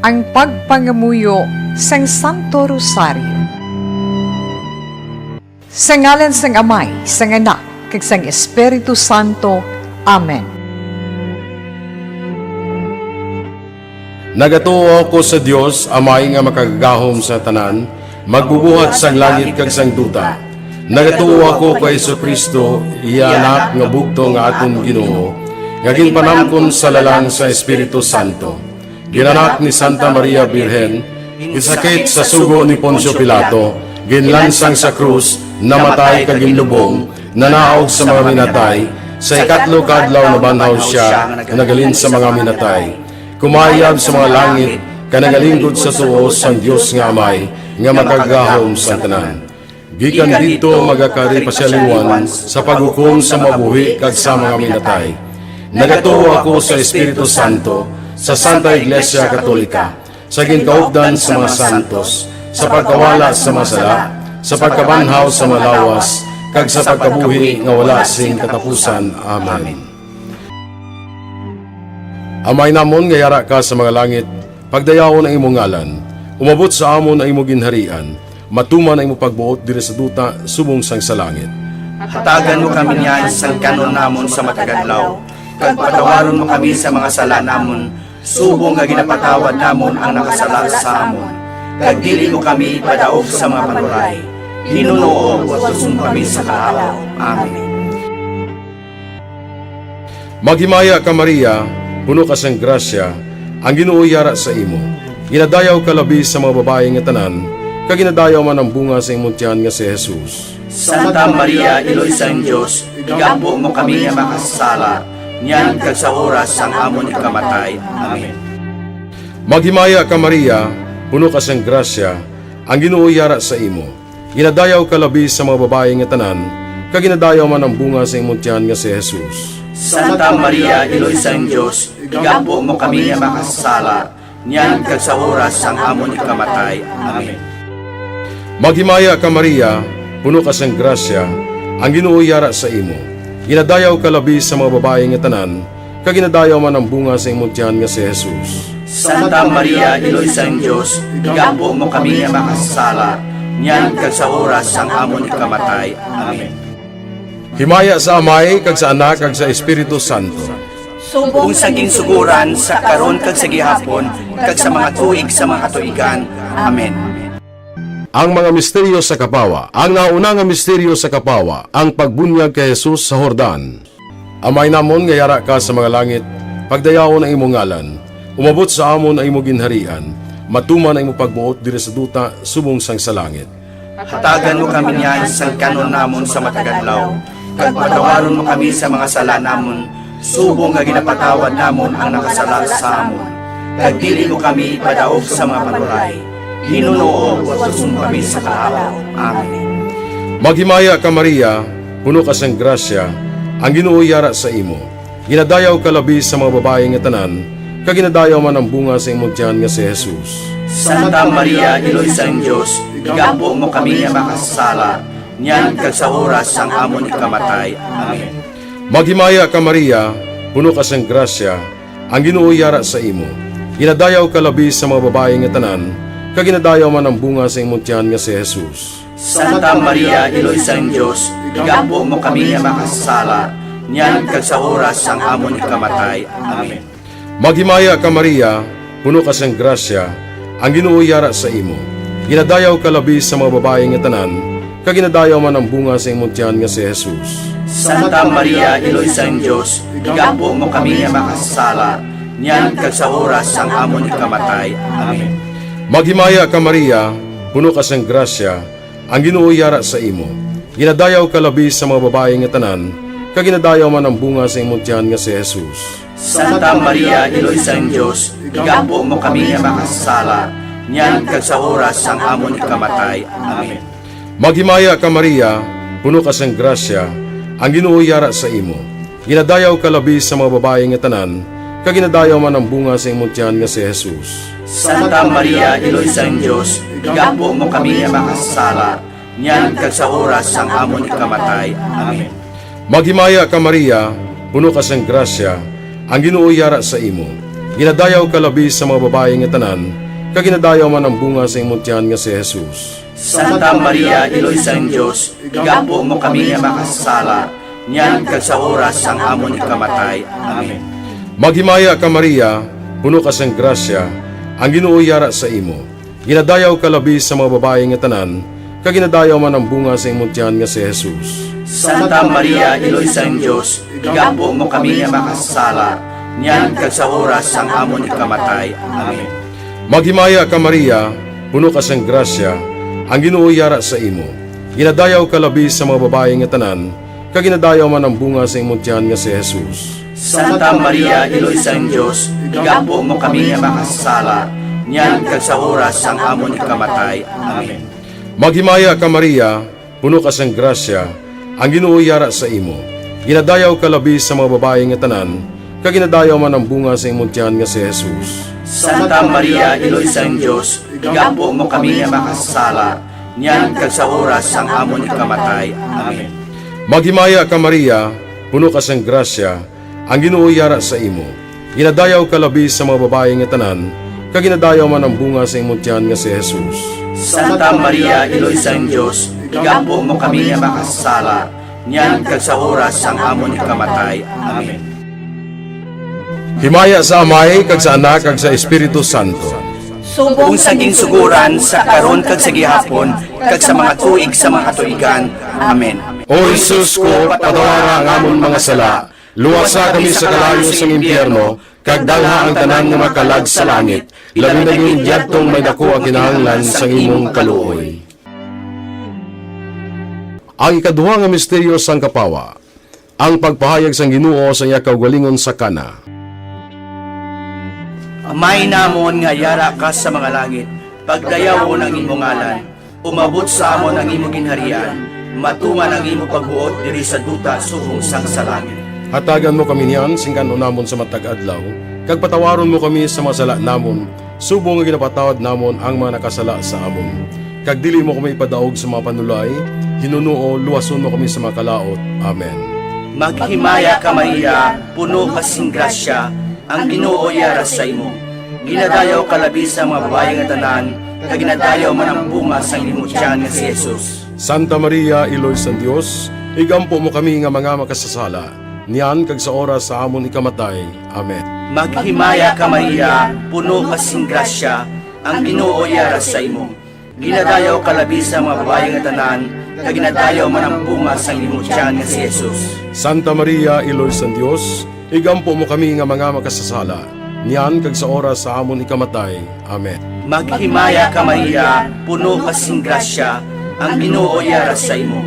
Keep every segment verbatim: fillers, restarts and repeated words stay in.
Ang pagpangamuyo sang Santo Rosario. Sa ngalan sang Amay, sang Anak, kag sang Espiritu Santo. Amen. Nagatuo ako sa Dios, Amay nga makagagahom sa tanan, magbubuhat sang langit kag sang duta. Nagatuo ako kay Jesu-Cristo, iya Anak nga bugtong nga aton Ginoo, nga ginpanamkon sa lalang sa Espiritu Santo. Ginanak ni Santa Maria Birhen, ginsakit sa sugo ni Poncio Pilato, ginlansang sa krus, namatay kag ginlubong, nanaog sa mga minatay, sa ikatlo ka adlaw nabanhaw sia, naghalin sa mga minatay. Kumayab sa mga langit, kag nagalinggod sa tuo sang Dios nga Amay, nga makagagahom sang tanan. Gikan didto magakari pa sia liwat sa paghukom sa mga buhi kag sa mga minatay. Nagatuo ako sa Espiritu Santo, sa Santa Iglesia Katolika, sa ginkaupdan sa mga santos, sa pagkawala sa mga sala, sa pagkabanhaw sa mga lawas, kag sa pagkabuhi nga wala sing katapusan. Amen. Amay namon nga yara ka sa mga langit, pagdayawon ang imo ngalan. Umabot sa amon ang imo ginharian. Matuman ang imo pagbuot diri sa duta subong sang sa langit. Hatagan mo kami niyan sang kan-on namon sa matag adlaw, kag patawaron mo kami sa mga sala namon, subong nga ginapatawad namon ang nakasala sa amon. Kag dili mo kami ipadaog sa mga panuray. Ginoo, patuson mo kami sa kahawa. Amen. Maghimaya ka, Maria, puno ka sang grasya, ang Ginoo yara sa imo. Ginadayaw ka labi sa mga babayi nga tanan, kag ginadayaw man ang bunga sa imong tiyan nga si Jesus. Santa Maria, Iloy sang Dios, igampo mo kami nga makasasala, niyan kag sa oras sang amon ikamatay. Amen. Maghimaya ka, Maria, puno ka sang grasya, ang Ginoo yara sa imo. Ginadayaw ka labi sa mga babayi nga tanan, kag ginadayaw man ang bunga sa imong tiyan nga si Jesus. Santa Maria, Iloy sang Dios, igampo mo kami nga makasasala, niyan kag sa oras sang amon ikamatay. Amen. Maghimaya ka, Maria, puno ka sang grasya, ang Ginoo yara sa imo. Ginadayaw ka labi sa mga babayi nga tanan, kag ginadayaw man ang bunga sa imong tiyan nga si Jesus. Santa Maria, Iloy sang Dios, igampo mo kami nga makasasala, niyan kag sa oras sang amon ikamatay. Amen. Himaya sa Amay, kag sa Anak, kag sa Espiritu Santo. Subong sa ginsugoran, sa karon, kag sa gihapon, kag sa mga tuig sa mga katuigan. Amen. Ang mga misteryo sa kapawa. Ang nauna nga misteryo sa kapawa, ang pagbunyag kay Jesus sa Jordan. Amay namon nga yara ka sa mga langit, pagdayawon ang imo ngalan. Umabot sa amon ang imo ginharian. Matuman ang imo pagbuot diri sa duta subong sang sa langit. Hatagan mo kami niyan sang kan-on namon sa matag adlaw, kag patawaron mo kami sa mga sala namon, subong nga ginapatawad namon ang nakasala sa amon. Kag dili mo kami ipadaog sa mga panuray. Ginoo, patuson mo kami sa kahawa. Amen. Maghimaya ka, Maria, puno ka sang grasya, ang Ginoo yara sa imo. Ginadayaw ka labi sa mga babayi nga tanan, kag ginadayaw man ang bunga sa imong tiyan nga si Jesus. Santa Maria, Iloy sang Dios, igampo mo kami nga makasasala, niyan kag sa oras sang amon ikamatay. Amen. Maghimaya ka, Maria, puno ka sang grasya, ang Ginoo yara sa imo. Ginadayaw ka labi sa mga babayi nga tanan, kag ginadayaw man ang bunga sa imong tiyan nga si Jesus. Santa Maria, Iloy sang Dios, igampo mo kami nga makasasala, niyan kag sa oras sang amon ikamatay. Amen. Maghimaya ka, Maria, puno ka sang grasya, ang Ginoo yara sa imo. Ginadayaw ka labi sa mga babayi nga tanan, kag ginadayaw man ang bunga sa imong tiyan nga si Jesus. Santa Maria, Iloy sang Dios, igampo mo kami nga makasasala, niyan kag sa oras sang amon ikamatay. Amen. Maghimaya ka, Maria, puno ka sang grasya, ang Ginoo yara sa imo. Ginadayaw ka labi sa mga babayi nga tanan, kag ginadayaw man ang bunga sa imong tiyan nga si Jesus. Santa Maria, Iloy sang Dios, igampo mo kami nga makasasala, niyan kag sa oras sang amon ikamatay. Amen. Maghimaya ka, Maria, puno ka sang grasya, ang Ginoo yara sa imo. Ginadayaw ka labi sa mga babayi nga tanan, kag ginadayaw man ang bunga sa imong tiyan nga si Jesus. Santa Maria, Iloy sang Dios, igampo mo kami nga makasasala, niyan kag sa oras sang amon ikamatay. Amen. Maghimaya ka, Maria, puno ka sang grasya, ang Ginoo yara sa imo. Ginadayaw ka labi sa mga babayi nga tanan, kag ginadayaw man ang bunga sa imong tiyan nga si Jesus. Santa Maria, Iloy sang Dios, igampo mo kami nga makasasala, niyan kag sa oras sang amon ikamatay. Amen. Maghimaya ka, Maria, puno ka sang grasya, ang Ginoo yara sa imo. Ginadayaw ka labi sa mga babayi nga tanan, kag ginadayaw man ang bunga sa imong tiyan nga si Jesus. Santa Maria, Iloy sang Dios, igampo mo kami nga makasasala, niyan kag sa oras sang amon ikamatay. Amen. Maghimaya ka, Maria, puno ka sang grasya, ang Ginoo yara sa imo. Ginadayaw ka labi sa mga babayi nga tanan, kag ginadayaw man ang bunga sa imong tiyan nga si Jesus. Santa Maria, Iloy sang Dios, igampo mo kami nga makasasala, niyan kag sa oras sang amon ikamatay. Amen. Maghimaya ka, Maria, puno ka sang grasya, ang Ginoo yara sa imo. Ginadayaw ka labi sa mga babayi nga tanan, kag ginadayaw man ang bunga sa imong tiyan nga si Jesus. Santa Maria, Iloy sang Dios, igampo mo kami nga makasasala, niyan kag sa oras sang amon ikamatay. Amen. Maghimaya ka, Maria, puno ka sang grasya, ang Ginoo yara sa imo. Ginadayaw ka labi sa mga babayi nga tanan, kag ginadayaw man ang bunga sa imong tiyan nga si Jesus. Santa Maria, Iloy sang Dios, igampo mo kami nga makasasala, niyan kag sa oras sang amon ikamatay. Amen. Himaya sa Amay, kag sa Anak, kag sa Espiritu Santo. Subong sa ginsuguran, sa karon, kag sa gihapon, kag sa mga tuig sa mga katuigan. Amen. O Jesus ko, patawara ang amon mga sala, luwasa kami sa kalayo sang impyerno, kag dalha ang tanan nga mga kalag sa langit, labi na gid yadtong may daku ang kinahanglan sang imong kaluoy. Ang ikaduha nga misteryo sang kapawa, ang pagpahayag sang Ginoo sa iya kaugalingon sa Cana. Amay namon nga yara ka sa mga langit, pagdayawon ang imo ngalan, umabot sa amon ang imo ginharian, matuman ang imo pagbuot diri sa duta subong sang sa langit. Hatagan mo kami niyan sing kan-on namon sa matag adlaw, kag patawaron mo kami sa mga sala namon, subong nga ginapatawad namon ang mga nakasala sa amon. Kag dili mo kami ipadaog sa mga panulay, hinunoo, luwason mo kami sa mga kalaut. Amen. Maghimaya ka, Maria, puno ka sing grasya, ang Ginoo yara sa imo. Ginadayaw ka labi sa mga babayi nga tanan, kag ginadayaw man ang bunga sang imo tiyan nga si Jesus. Santa Maria, Iloy sang Dios, igampo mo kami nga mga makasasala, niyan kag sa oras sa amon ikamatay. Amen. Maghimaya ka, Maria, puno ka sing grasya, ang Ginoo yara sa imo. Ginadayaw ka labi sa mga babayi nga tanan, kag ginadayaw man ang bunga sang imo tiyan nga si Jesus. Santa Maria, Iloy sang Dios, igampo mo kami nga mga makasasala, niyan kag sa oras sa amon ikamatay. Amen. Maghimaya ka, Maria, puno ka sing grasya, ang Ginoo yara sa imo.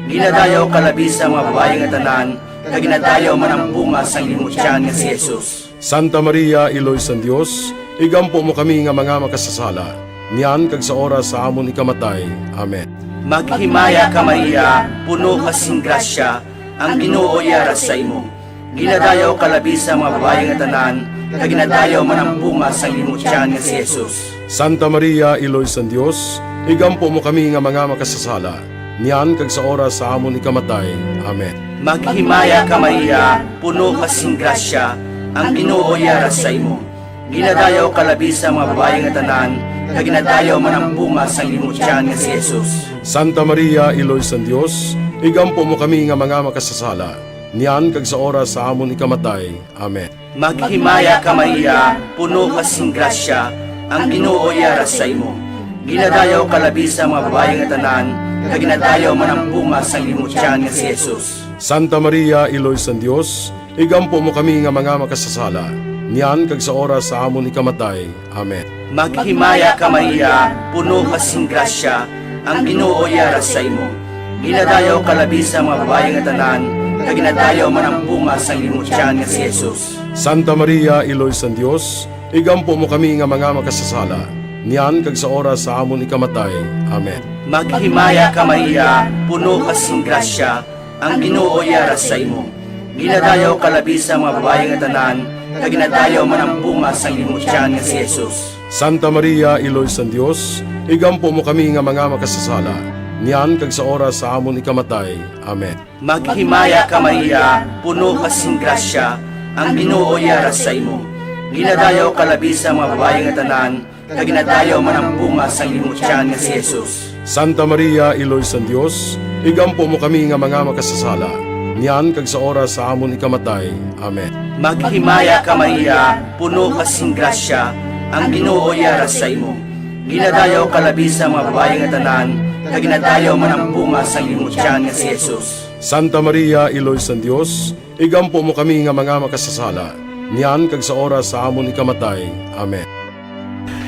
Ginadayaw ka labi sa mga babayi nga tanan, kag ginadayaw man ang bunga sang imo tiyan nga si Jesus. Santa Maria, Iloy sang Dios, igampo mo kami nga mga makasasala, niyan kag sa oras sa amon ikamatay. Amen. Maghimaya ka, Maria, puno ka sing grasya, ang Ginoo yara sa imo. Ginadayaw ka labi sa mga babayi nga tanan, kag ginadayaw man ang bunga sang imo tiyan nga si Jesus. Santa Maria, Iloy sang Dios, igampo mo kami nga mga makasasala, niyan kag sa oras sa amon ikamatay. Amen. Maghimaya ka, Maria, puno ka sing grasya, ang Ginoo yara sa imo. Ginadayaw ka labi sa mga babayi nga tanan, kag ginadayaw man ang bunga sang imo tiyan nga si Jesus. Santa Maria, Iloy sang Dios, igampo mo kami nga mga makasasala, niyan kag sa oras sa amon ikamatay. Amen. Maghimaya ka, Maria, puno ka sing grasya, ang Ginoo yara sa imo. Ginadayaw ka labi sa mga babayi nga tanan, kag ginadayaw man ang bunga sang imo tiyan nga si Jesus. Santa Maria, Iloy sang Dios, igampo mo kami nga mga makasasala, niyan kag sa oras sa amon ikamatay. Amen. Maghimaya ka, Maria, puno ka sing grasya, ang Ginoo yara sa imo. Ginadayaw ka labi sa mga babayi nga tanan, kag ginadayaw man ang bunga sang imo tiyan nga si Jesus. Santa Maria, Iloy sang Dios, igampo mo kami nga mga makasasala, niyan kag sa oras sa amon ikamatay. Amen. Maghimaya ka, Maria, puno ka sing grasya, ang Ginoo yara sa imo. Ginadayaw ka labi sa mga babayi nga tanan, kag ginadayaw man ang bunga sang imo tiyan nga si Jesus. Santa Maria, Iloy sang Dios, igampo mo kami nga mga makasasala, niyan kag sa oras sa amon ikamatay. Amen. Maghimaya ka, Maria, puno ka sing grasya, ang Ginoo yara sa imo. Ginadayaw ka labi sa mga babayi nga tanan, kag ginadayaw man ang bunga sang imong tiyan nga si Jesus. Santa Maria, Iloy sang Dios, igampo mo kami nga mga makasasala, niyan kag sa oras sa amon ikamatay. Amen. Maghimaya ka, Maria, puno ka sing grasya, ang Ginoo yara sa imo. Ginadayaw ka labi sa mga babayi nga tanan, kag ginadayaw man ang bunga sang imong tiyan nga si Jesus. Santa Maria, Iloy sang Dios, igampo mo kami nga mga makasasala, niyan kag sa oras sa amon ikamatay. Amen.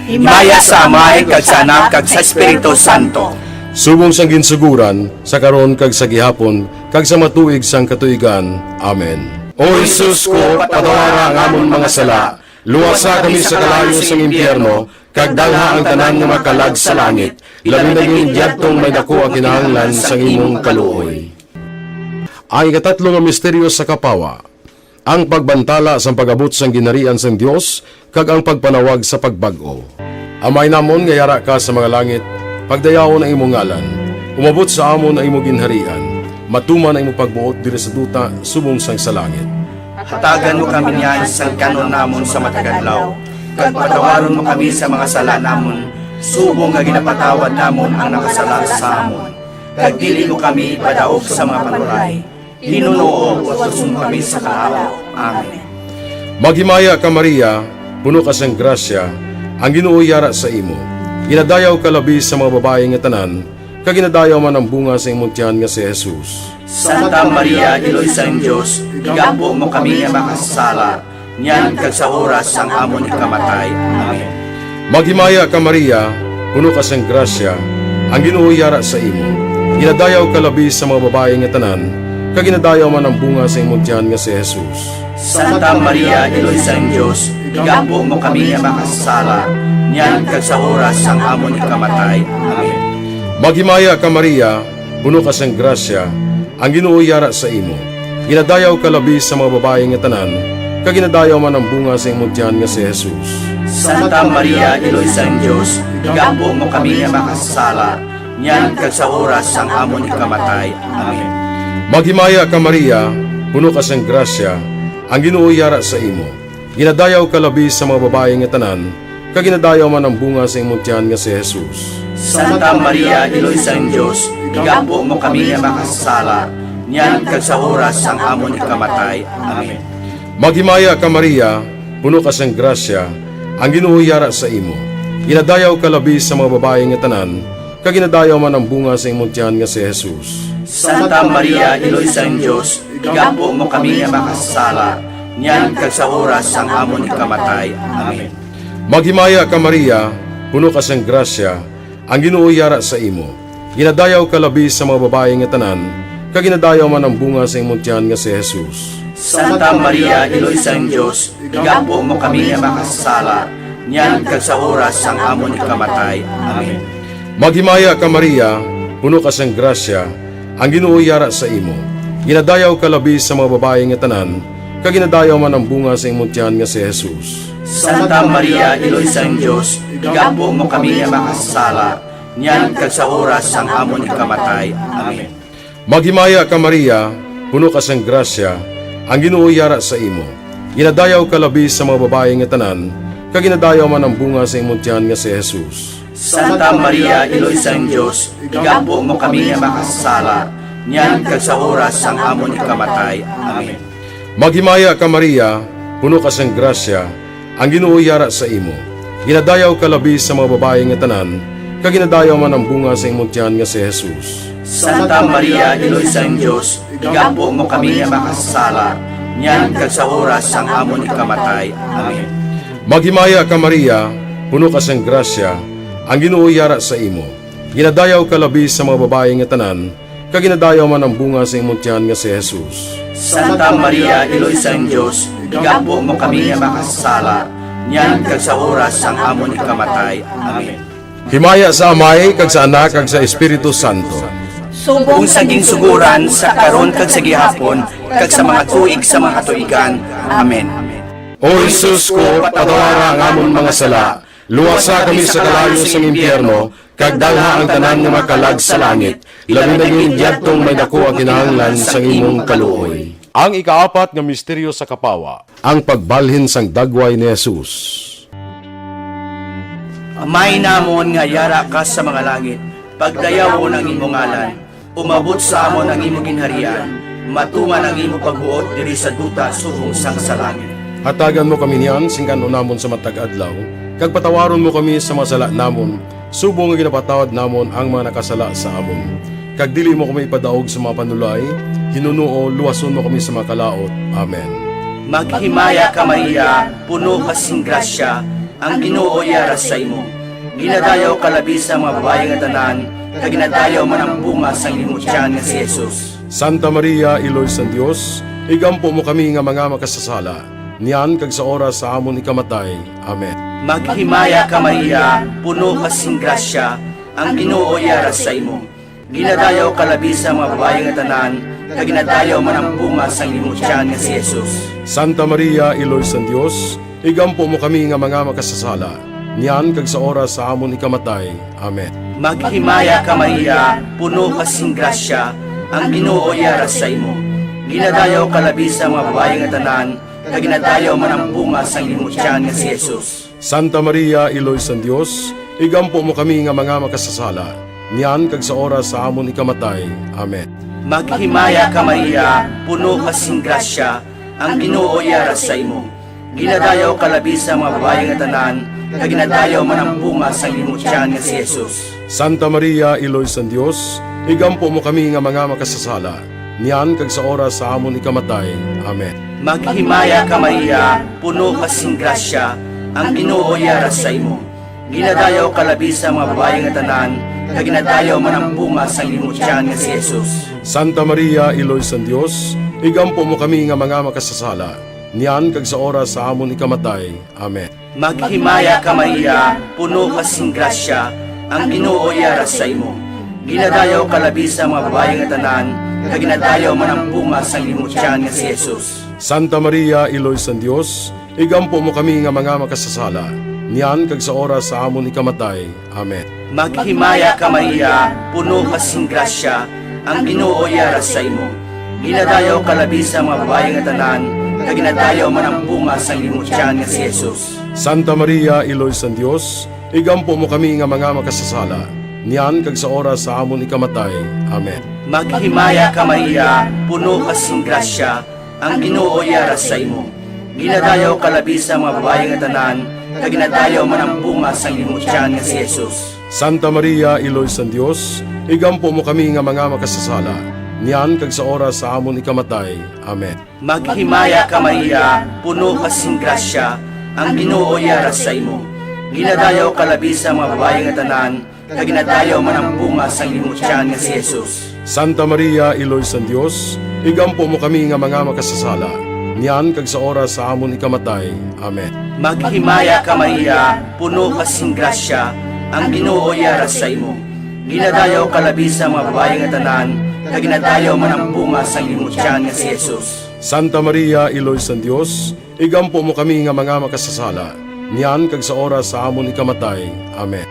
Himaya sa Amay, kag sa Anak, kag sa Espiritu Santo. Subong sang ginsuguran, sa karon kag sa gihapon, kag sa mga tuig sang katuigan. Amen. O Jesus ko, patawara ang amon mga sala, luwasa kami sa kalayo sang impyerno, kag dalha ang tanan nga makalag sa langit, labi na gid yadtong may daku ang kinahanglan sang imong kaluoy. Ang ikatatlo nga misteryo sa kapawa, ang pagbantala sang pag-abot sang ginharian sang Dios kag ang pagpanawag sa pagbag-o. Amay namon nga yara ka sa mga langit, pagdayawon ang imong ngalan. Umabot sa amon ang imong ginharian. Matuman ang imong pagbuot diri sa duta subong sang sa langit. Hatagan mo kami niyan sang kan-on namon sa matag adlaw, kag patawaron mo kami sa mga sala namon, subong nga ginapatawad namon ang nakasala sa amon. Kag dili mo kami ipadaog sa mga panuray, Ginoo, pagluwas mo kami sa kahawa. Amen. Maghimaya ka, Maria, puno ka sang grasya, ang Ginoo yara sa imo. Ginadayaw ka labi sa mga babayi nga tanan, kag ginadayaw man ang bunga sa imong tiyan nga si Jesus. Santa Maria, Iloy sang Dios, igampo mo kami nga makasasala, niyan kag sa oras sang amon ikamatay. Amen. Maghimaya ka, Maria, puno ka sang grasya, ang Ginoo yara sa imo. Ginadayaw ka labi sa mga babayi nga tanan, kag ginadayaw man ang bunga sa imong tiyan nga si Jesus. Santa Maria, Iloy sang Dios, igampo mo kami nga makasasala, niyan kag sa oras sang amon ikamatay. Amen. Maghimaya ka, Maria, puno ka sang grasya, ang Ginoo yara sa imo. Ginadayaw ka labi sa mga babayi nga tanan, kag ginadayaw man ang bunga sa imong tiyan nga si Jesus. Santa Maria, Iloy sang Dios, igampo mo kami nga makasasala, niyan kag sa oras sang amon ikamatay. Amen. Maghimaya ka, Maria, puno ka sang grasya, ang Ginoo yara sa imo. Ginadayaw ka labi sa mga babayi nga tanan, kag ginadayaw man ang bunga sa imong tiyan nga si Jesus. Santa Maria, Iloy sang Dios, igampo mo kami nga makasasala, niyan kag sa oras sang amon ikamatay. Amen. Maghimaya ka, Maria, puno ka sang grasya, ang Ginoo yara sa imo. Ginadayaw ka labi sa mga babayi nga tanan, kag ginadayaw man ang bunga sa imong tiyan nga si Jesus. Santa Maria, Iloy sang Dios, igampo mo kami nga makasasala, niyan kag sa oras sang amon ikamatay. Amen. Maghimaya ka, Maria, puno ka sang grasya, ang Ginoo yara sa imo. Ginadayaw ka labi sa mga babayi nga tanan, kag ginadayaw man ang bunga sa imong tiyan nga si Jesus. Santa Maria, Iloy sang Dios, igampo mo kami nga makasasala, niyan kag sa oras sang amon ikamatay. Amen. Maghimaya ka, Maria, puno ka sang grasya, ang Ginoo yara sa imo. Ginadayaw ka labi sa mga babayi nga tanan, kag ginadayaw man ang bunga sa imong tiyan nga si Jesus. Santa Maria, Iloy sang Dios, igampo mo kami nga makasasala, niyan kag sa oras sang amon ikamatay. Amen. Maghimaya ka, Maria, puno ka sang grasya, ang Ginoo yara sa imo. Ginadayaw ka labi sa mga babayi nga tanan, kag ginadayaw man ang bunga sa imong tiyan nga si Jesus. Santa Maria, Iloy sang Dios, igampo mo kami nga makasasala, niyan kag sa oras sang amon ikamatay. Amen. Maghimaya ka, Maria, puno ka sang grasya, ang Ginoo yara sa imo. Ginadayaw ka labi sa mga babayi nga tanan, kag ginadayaw man ang bunga sa imong tiyan nga si Jesus. Santa Maria, Iloy sang Dios, igampo mo kami nga makasasala, niyan kag sa oras sang amon ikamatay. Amen. Maghimaya ka, Maria, puno ka sang grasya, ang Ginoo yara sa imo. Ginadayaw ka labi sa mga babayi nga tanan, kag ginadayaw man ang bunga sa imong tiyan nga si Jesus. Santa Maria, Iloy sang Dios, igampo mo kami nga makasasala, niyan kag sa oras sang amon ikamatay. Amen. Himaya sa Amay, kag sa Anak, kag sa Espiritu Santo. Subong sa ginsugoran, sa karon, kag sa gihapon, kag sa mga tuig sa mga katuigan. Amen. O Jesus ko, patawara ang amon mga sala, luwasa kami sa kalayo sang impyerno, kag dalha ang tanan nga makalag sa langit, labi na gid yadtong may daku ang kinahanglan sang imong kaluoy. Ang ikaapat nga misteryo sa kapawa, ang pagbalhin sang dagway ni Jesus. Amay namon nga yara ka sa mga langit, pagdayawon ang imo ngalan, umabot sa amon ang imo ginharian, matuman ang imo pagbuot diri sa duta subong sang sa langit. Hatagan mo kami niyan sing kan-on namon sa matag adlaw, kag patawaron mo kami sa mga sala namon, subong nga ginapatawad namon ang mga nakasala sa amon. Kag dili mo kami ipadaog sa mga panulay, hinunoo, luwason mo kami sa mga kalaut. Amen. Maghimaya ka, Maria, puno ka sing grasya, ang Ginoo yara sa imo. Ginadayaw ka labi sa mga babayi nga tanan, kag ginadayaw man ang bunga sang imo tiyan nga si Jesus. Santa Maria, Iloy sang Dios, igampo mo kami nga mga makasasala, niyan kag sa oras sa amon ikamatay. Amen. Maghimaya ka, Maria, puno ka sing grasya, ang Ginoo yara sa imo. Ginadayaw ka labi sa mga babayi nga tanan, kag ginadayaw man ang bunga sang imo tiyan nga si Jesus. Santa Maria, Iloy sang Dios, igampo mo kami nga mga makasasala, niyan kag sa oras sa amon ikamatay. Amen. Maghimaya ka, Maria, puno ka sing grasya, ang Ginoo yara sa imo. Ginadayaw ka labi sa mga babayi nga tanan, kag ginadayaw man ang bunga sang imo tiyan nga si Jesus. Santa Maria, Iloy sang Dios, igampo mo kami nga mga makasasala, niyan kag sa oras sa amon ikamatay. Amen. Maghimaya ka, Maria, puno ka sing grasya, ang Ginoo yara sa imo. Ginadayaw ka labi sa mga babayi nga tanan, kag ginadayaw man ang bunga sang imo tiyan nga si Jesus. Santa Maria, Iloy sang Dios, igampo mo kami nga mga makasasala, niyan kag sa oras sa amon ikamatay. Amen. Maghimaya ka, Maria, puno ka sing grasya, ang Ginoo yara sa imo. Ginadayaw ka labi sa mga babayi nga tanan, kag ginadayaw man ang bunga sang imo tiyan nga si Jesus. Santa Maria, Iloy sang Dios, igampo mo kami nga mga makasasala, niyan kag sa oras sa amon ikamatay. Amen. Maghimaya ka, Maria, puno ka sing grasya, ang Ginoo yara sa imo. Ginadayaw ka labi sa mga babayi nga tanan, kag ginadayaw man ang bunga sang imo tiyan nga si Jesus. Santa Maria, Iloy sang Dios, igampo mo kami nga mga makasasala, niyan kag sa oras sa amon ikamatay. Amen. Maghimaya ka, Maria, puno ka sing grasya, ang Ginoo yara sa imo. Ginadayaw ka labi sa mga babayi nga tanan, kag ginadayaw man ang bunga sang imo tiyan nga si Jesus. Santa Maria, Iloy sang Dios, igampo mo kami nga mga makasasala, niyan kag sa oras sa amon ikamatay. Amen. Maghimaya ka, Maria, puno ka sing grasya, ang Ginoo yara sa imo. Ginadayaw ka labi sa mga babayi nga tanan, kag ginadayaw man ang bunga sang imo tiyan nga si Jesus. Santa Maria, Iloy sang Dios, igampo mo kami nga mga makasasala, niyan kag sa oras sa amon ikamatay. Amen. Maghimaya ka, Maria, puno ka sing grasya, ang Ginoo yara sa imo. Ginadayaw ka labi sa mga babayi nga tanan, kag ginadayaw man ang bunga sang imo tiyan nga si Jesus. Santa Maria, Iloy sang Dios, igampo mo kami nga mga makasasala, niyan kag sa oras sa amon ikamatay. Amen. Maghimaya ka, Maria, puno ka sing grasya, ang Ginoo yara sa imo. Ginadayaw ka labi sa mga babayi nga tanan, kag ginadayaw man ang bunga sang imo tiyan nga si Jesus. Santa Maria, Iloy sang Dios, igampo mo kami nga mga makasasala, niyan kag sa oras sa amon ikamatay. Amen.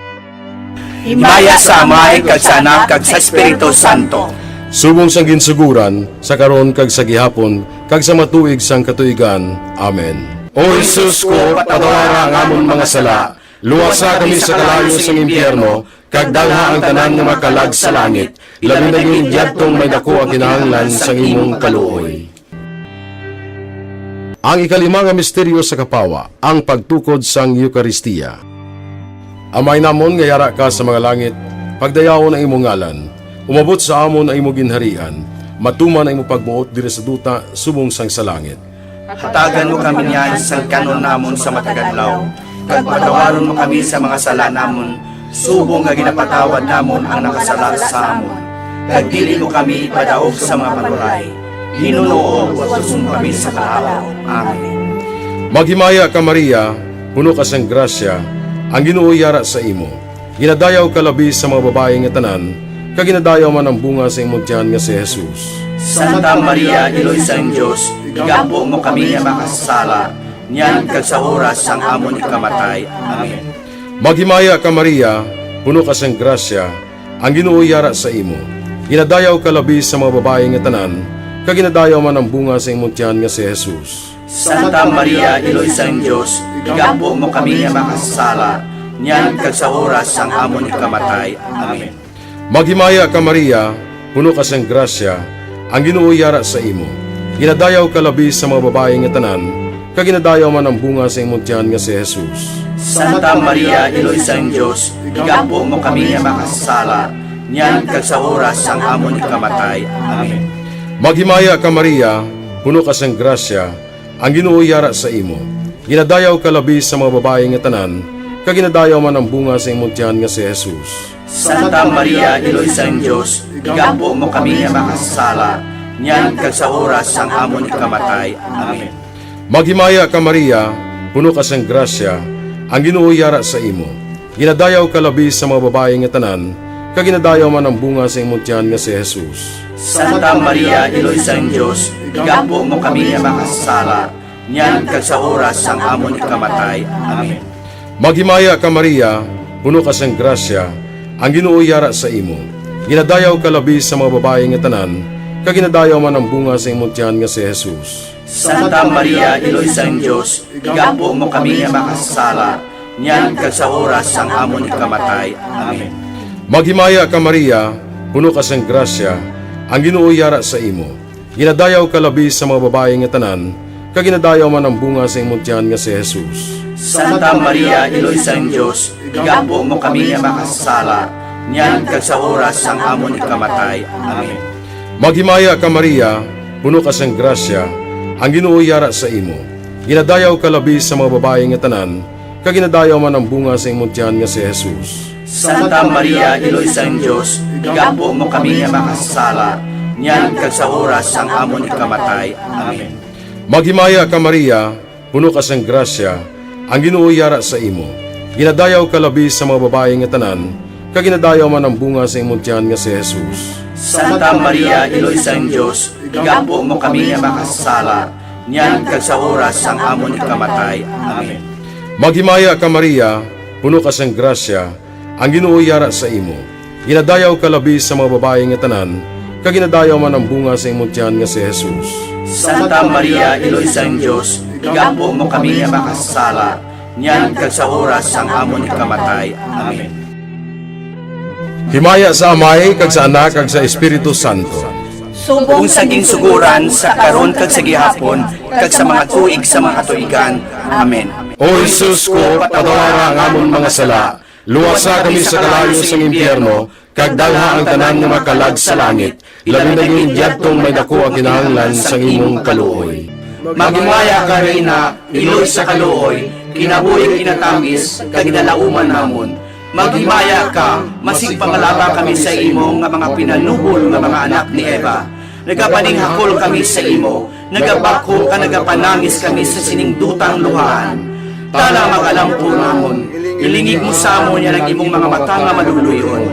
Himaya sa Amay, kag sa Anak, kag sa Espiritu Santo. Subong sang ginsuguran, sa karon, kag sa gihapon, kag sa mga tuig sang katuigan. Amen. O Jesus ko, patawara ang amon mga sala, luwasa kami sa kalayo sang impyerno, kag dalha ang tanan nga mga kalag sa langit, labi na gid yadtong may daku ang kinahanglan sang imong kaluoy. Ang ikalima nga misteryo sa kapawa, ang pagtukod sang Eukaristia. Amay namon nga yara ka sa mga langit, pagdayawon ang imo ngalan, umabot sa amon ang imo ginharian, matuman ang imo pagbuot diri sa duta subong sang sa langit. Hatagan mo kami niyan sang kan-on namon sa matag adlaw, kag patawaron mo kami sa mga sala namon, subong nga ginapatawad namon ang nakasala sa amon. Kag dili mo kami ipadaog sa mga panulay, hinunoo, luwason mo kami sa kalaut. Amen. Maghimaya ka, Maria, puno ka sang grasya, ang Ginoo yara sa imo. Ginadayaw ka labi sa mga babayi nga tanan, kag ginadayaw man ang bunga sa imong tiyan nga si Jesus. Santa Maria, Iloy sang Dios, igampo mo kami nga makasasala, niyan kag sa oras sang amon ikamatay. Amen. Maghimaya ka, Maria, puno ka sang grasya, ang Ginoo yara sa imo. Ginadayaw ka labi sa mga babayi nga tanan, kag ginadayaw man ang bunga sa imong tiyan nga si Jesus. Santa Maria, Iloy sang Dios, igampo mo kami nga makasasala, niyan kag sa oras sang amon ikamatay. Amen. Maghimaya ka, Maria, puno ka sang grasya, ang Ginoo yara sa imo. Ginadayaw ka labi sa mga babayi nga tanan, kag ginadayaw man ang bunga sa imong tiyan nga si Jesus. Santa Maria, Iloy sang Dios, igampo mo kami nga makasasala, niyan kag sa oras sang amon ikamatay. Amen. Maghimaya ka, Maria, puno ka sang grasya, ang Ginoo yara sa imo. Ginadayaw ka labi sa mga babayi nga tanan, kag ginadayaw man ang bunga sa imong tiyan nga si Jesus. Santa Maria, Iloy sang Dios, igampo mo kami nga makasasala, niyan kag sa oras sang amon ikamatay. Amen. Maghimaya ka, Maria, puno ka sang grasya, ang Ginoo yara sa imo. Ginadayaw ka labi sa mga babayi nga tanan, kag ginadayaw man ang bunga sa imong tiyan nga si Jesus. Santa Maria, Iloy sang Dios, igampo mo kami nga makasasala, niyan kag sa oras sang amon ikamatay. Amen. Maghimaya ka, Maria, puno ka sang grasya, ang Ginoo yara sa imo. Ginadayaw ka labi sa mga babayi nga tanan, kag ginadayaw man ang bunga sa imong tiyan nga si Jesus. Santa Maria, Iloy sang Dios, igampo mo kami nga makasasala, niyan kag sa oras sang amon ikamatay. Amen. Maghimaya ka, Maria, puno ka sang grasya, ang Ginoo yara sa imo. Ginadayaw ka labi sa mga babayi nga tanan, kag ginadayaw man ang bunga sa imong tiyan nga si Jesus. Santa Maria, Iloy sang Dios, igampo mo kami nga makasasala, niyan kag sa oras sang amon ikamatay. Amen. Maghimaya ka, Maria, puno ka sang grasya, ang Ginoo yara sa imo. Ginadayaw ka labi sa mga babayi nga tanan, kag ginadayaw man ang bunga sa imong tiyan nga si Jesus. Santa Maria, Iloy sang Dios, igampo mo kami nga makasasala, niyan kag sa oras sang amon ikamatay. Amen. Maghimaya ka, Maria, puno ka sang grasya, ang Ginoo yara sa imo. Ginadayaw ka labi sa mga babayi nga tanan, kag ginadayaw man ang bunga sa imong tiyan nga si Jesus. Santa Maria, Iloy sang Dios, igampo mo kami nga makasasala, niyan kag sa oras sang amon ikamatay. Amen. Maghimaya ka, Maria, puno ka sang grasya, ang Ginoo yara sa imo. Ginadayaw ka labi sa mga babayi nga tanan, kag ginadayaw man ang bunga sa imong tiyan nga si Jesus. Santa Maria, Iloy sang Dios, igampo mo kami nga makasasala, niyan kag sa oras sang amon ikamatay. Amen. Himaya sa Amay, kag sa Anak, kag sa Espiritu Santo. Subong sa ginsugoran, sa karon, kag sa gihapon, kag sa mga tuig sa mga katuigan. Amen. O Jesus ko, patawara ang amon mga sala, luwasa kami sa kalayo sang impyerno, kag dalha ang tanan nga makalag sa langit, labi na gid yadtong may daku ang kinahanglan sang imong kaluoy. Maghimaya ka, Reyna, iloy sa kaluoy, kinabuhi kinatamis, kag ginalauman namon. Maghimaya ka, masigpangalaba kami sa imo nga mga pinanubol nga mga anak ni Eva. Nagapaninghakol kami sa imo, nagabakho ka, nagapanangis kami sa sining dutang luhaan. Tala, mag-alampo namon, ilingig mo sa amon yan ang imong mga mata nga maluluy-on.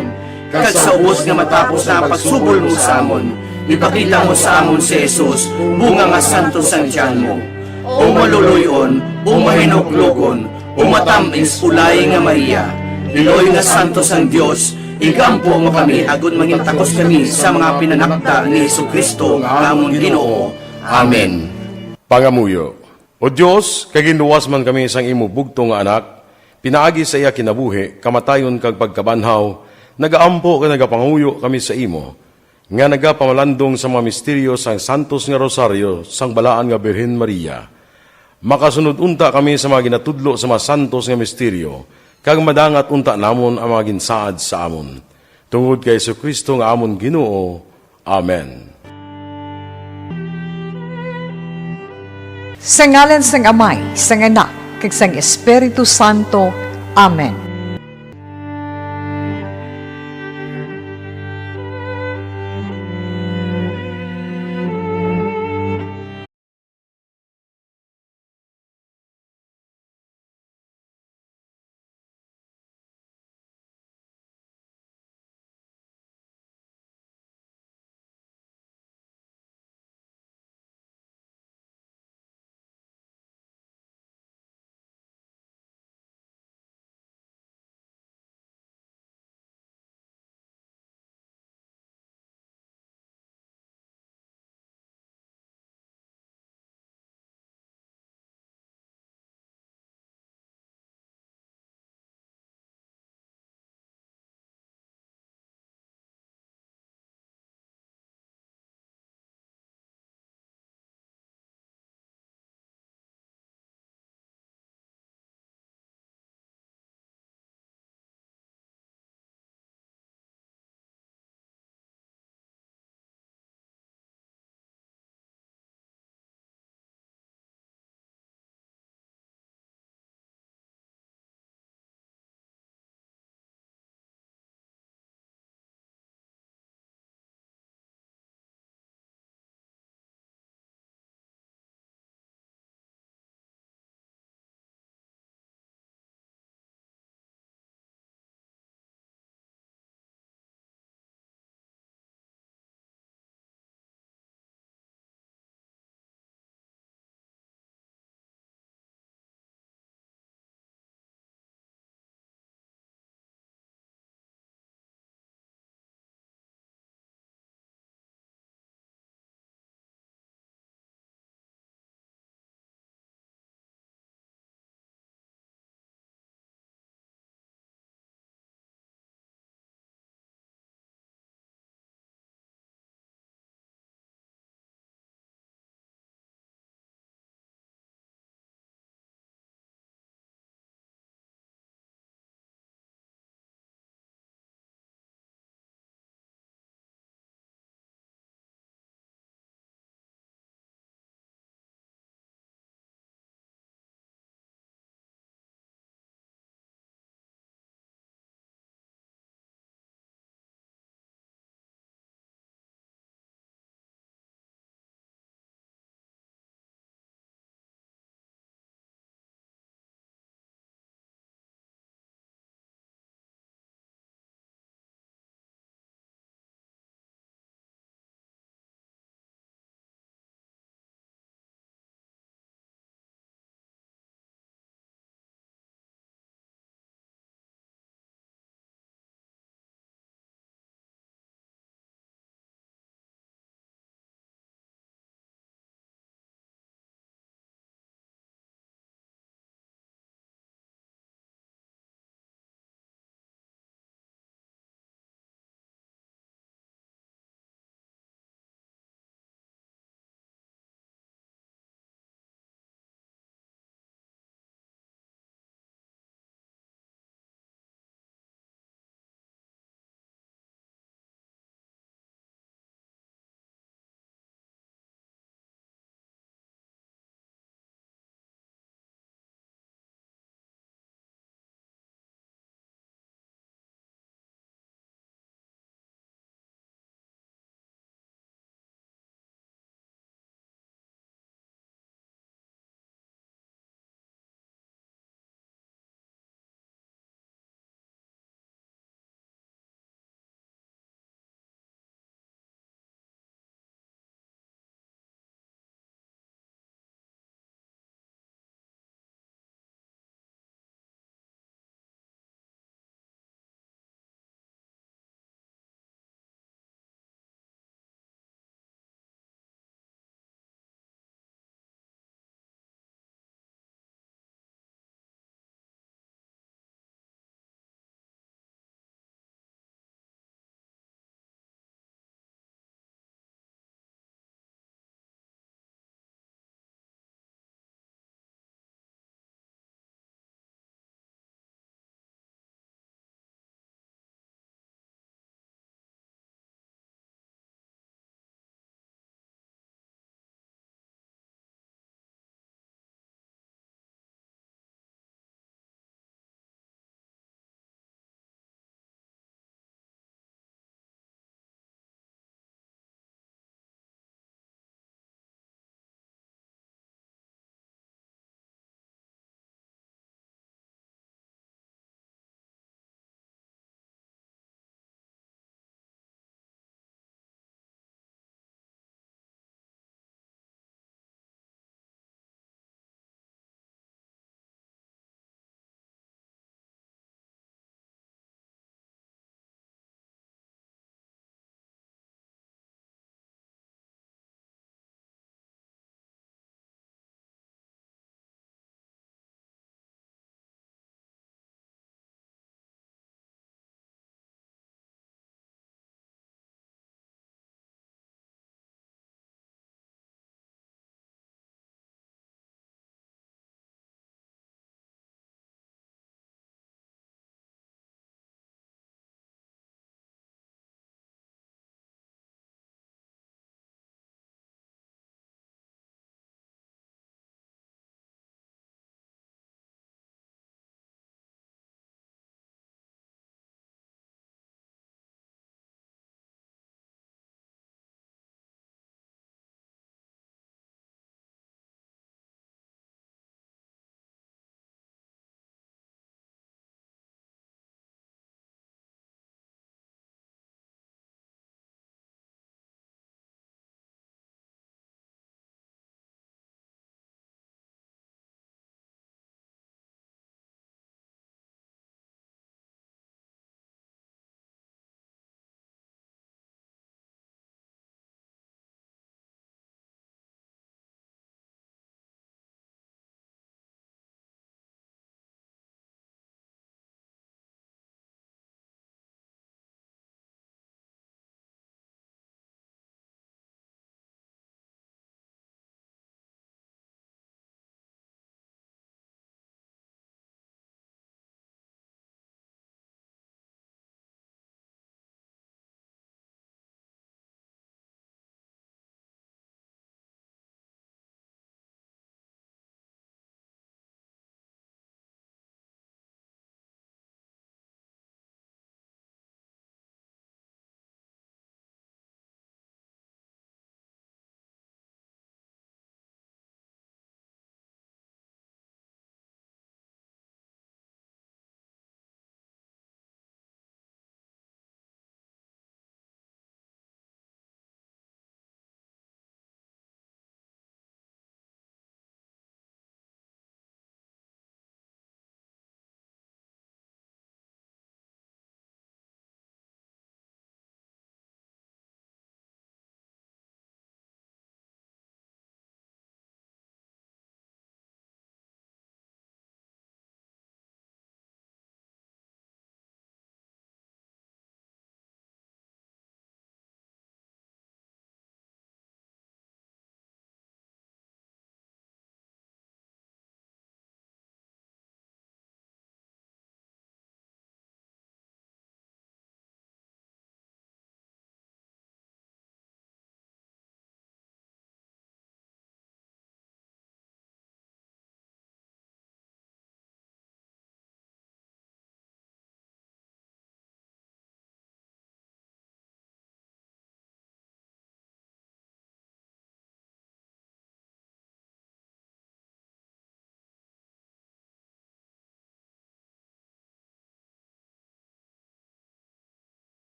Kag sa ubos nga matapos na ang pagsubol mo sa amon, ipakita mo sa amon si Jesus, bunga nga santo sang tiyan mo. O maluluy-on, o mahinuklogon, o matamis, ulay nga Maria, iloy nga santo sang Dios, igampo mo kami agod mangin takos kami sa mga pinanakda ni Jesu-Cristo nga amon Ginoo. Amen. Pangamuyo. O Dios, kay ginluwas man kami sang imo bugtong nga Anak, pinaagi sa iya kinabuhi, kamatayon, kag pagkabanhaw, nagaampo kag nagapangamuyo kami sa imo, nga nagapamalandong sa mga misteryo sang santos nga rosaryo sang balaan nga Birhen Maria. Makasunod unta kami sa mga ginatudlo sa mga santos nga misteryo, kag madangat unta namon ang mga ginsaad sa amon. Tungod kay Jesu-Cristo nga amon Ginoo. Amen. Sa ngalan sang Amay, sang Anak, kag sang Espiritu Santo. Amen.